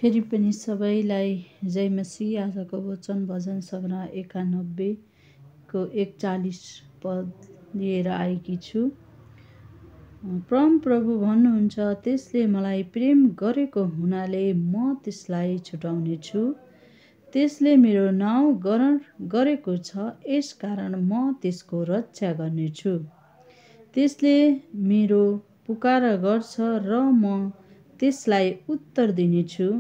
फेरि पनि सबैलाई जय मसीह। आजको वचन भजन सपना 91 को 41 पद लिएर आएकी छु। परम प्रभु भन्नुहुन्छ, त्यसले मलाई प्रेम गरेको हुनाले म त्यसलाई छुटाउने छु। त्यसले मेरो नाउँ ग्रहण गरेको छ, यसकारण म त्यसको रक्षा गर्नेछु। त्यसले मेरो पुकार गर्छ र म त्यसलाई उत्तर दिनेछु।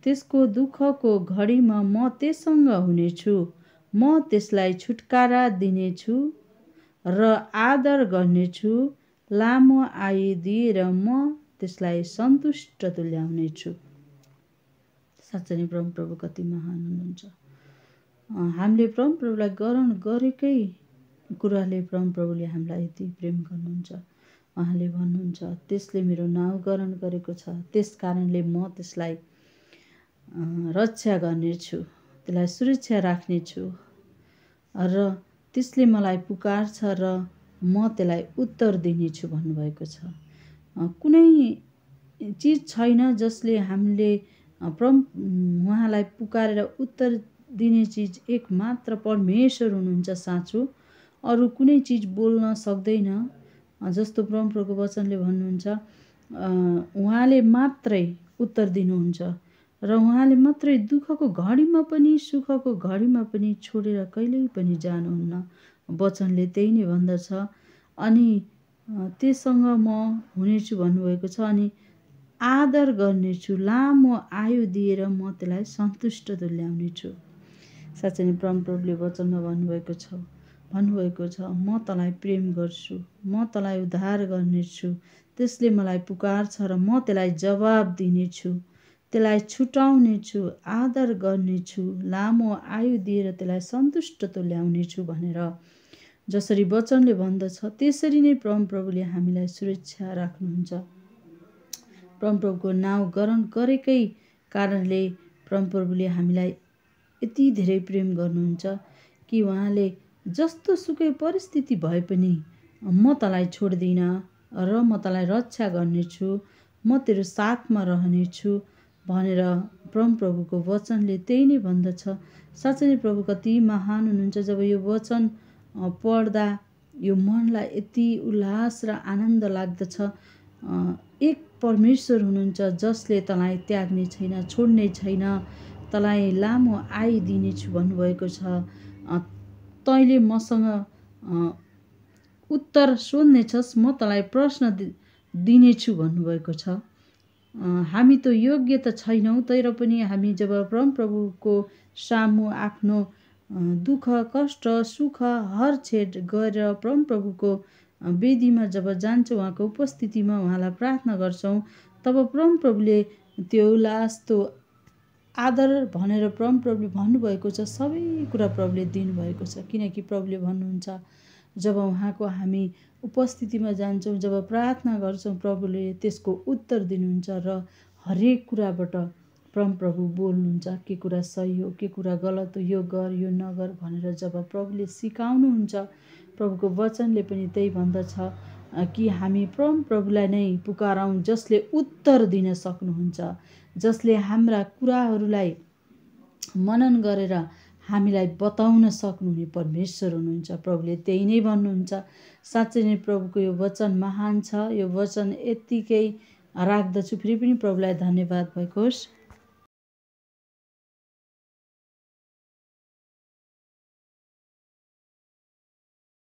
त्यसको दुःखको घडीमा म त्यससँग हुनेछु। म त्यसलाई छुटकारा दिनेछु र आदर गर्नेछु। लामो आयु दिएर म त्यसलाई सन्तुष्ट तुल्याउनेछु। साँच्चै नै परमप्रभु कति महान हुनुहुन्छ। हामीले परमप्रभुलाई ग्रहण गरेकै कुराले परमप्रभुले हामीलाई यति प्रेम गर्नुहुन्छ। उहाँले भन्नुहुन्छ, त्यसले मेरो नाउँ ग्रहण गरेको छ, त्यस कारणले म त्यसलाई रक्षा गर्नेछु, त्यसलाई सुरक्षा राख्नेछु र त्यसले मलाई पुकार्छ र म त्यसलाई उत्तर दिनेछु भन्नुभएको छ। कुनै चिज छैन जसले हामीले उहाँलाई पुकारेर उत्तर दिने चिज एक मात्र परमेश्वर हुनुहुन्छ साँचो। अरू कुनै चिज बोल्न सक्दैन। जस्तो परमप्रभुको वचनले भन्नुहुन्छ, उहाँले मात्रै उत्तर दिनुहुन्छ र उहाँले मात्रै दुःखको घडीमा पनि सुखको घडीमा पनि छोडेर कहिल्यै पनि जानुहुन्न। वचनले त्यही नै भन्दछ। अनि त्यससँग म हुनेछु भन्नुभएको छ। अनि आदर गर्नेछु, लामो आयु दिएर म त्यसलाई सन्तुष्ट तुल्याउनेछु। साँच्चै नै परमप्रभुले वचनमा भन्नुभएको छ, म तँलाई प्रेम गर्छु, म तँलाई उद्धार गर्नेछु। त्यसले मलाई पुकार्छ र म त्यसलाई जवाब दिनेछु, त्यसलाई छुटाउनेछु, आदर गर्नेछु, लामो आयु दिएर त्यसलाई सन्तुष्ट तुल्याउनेछु भनेर जसरी वचनले भन्दछ, त्यसरी नै परमप्रभुले हामीलाई सुरक्षा राख्नुहुन्छ। परमप्रभुको नाउँ ग्रहण गरेकै कारणले परमप्रभुले हामीलाई यति धेरै प्रेम गर्नुहुन्छ कि उहाँले जस्तो सुकै परिस्थिति भए पनि म तँलाई छोड्दिनँ र म तँलाई रक्षा गर्नेछु, म तेरो साथमा रहनेछु भनेर परमप्रभुको वचनले त्यही नै भन्दछ। साँच्चै नै प्रभु कति महान हुनुहुन्छ। जब यो वचन पढ्दा यो मनलाई यति उल्लास र आनन्द लाग्दछ। एक परमेश्वर हुनुहुन्छ जसले तँलाई त्याग्ने छैन, छोड्ने छैन, तँलाई लामो आयु दिनेछु भन्नुभएको छ। तैँले मसँग उत्तर सोध्नेछस्, म तँलाई प्रश्न दिनेछु भन्नुभएको छ। हामी त योग्य त छैनौँ, तर पनि हामी जब परमप्रभुको सामु आफ्नो दुःख कष्ट सुख हर छेड गरेर परमप्रभुको वेदीमा जब जान्छौँ, उहाँको उपस्थितिमा उहाँलाई प्रार्थना गर्छौँ, तब परमप्रभुले त्यो उल्लास त्यो आदर भनेर परमप्रभुले भन्नुभएको छ। सबै कुरा प्रभुले दिनुभएको छ। किनकि प्रभुले भन्नुहुन्छ, जब उहाँको हामी उपस्थितिमा जान्छौँ, जब प्रार्थना गर्छौँ, प्रभुले त्यसको उत्तर दिनुहुन्छ र हरेक कुराबाट परमप्रभु बोल्नुहुन्छ। के कुरा सही हो, के कुरा गलत हो, यो गर यो नगर भनेर जब प्रभुले सिकाउनुहुन्छ, प्रभुको वचनले पनि त्यही भन्दछ कि हामी परमप्रभुलाई नै पुकारौँ, जसले उत्तर दिन सक्नुहुन्छ, जसले हाम्रा कुराहरूलाई मनन गरेर हामीलाई बताउन सक्नुहुने परमेश्वर हुनुहुन्छ। प्रभुले त्यही नै भन्नुहुन्छ। साँच्चै नै प्रभुको यो वचन महान छ। यो वचन यत्तिकै राख्दछु। फेरि पनि प्रभुलाई धन्यवाद भएको होस्।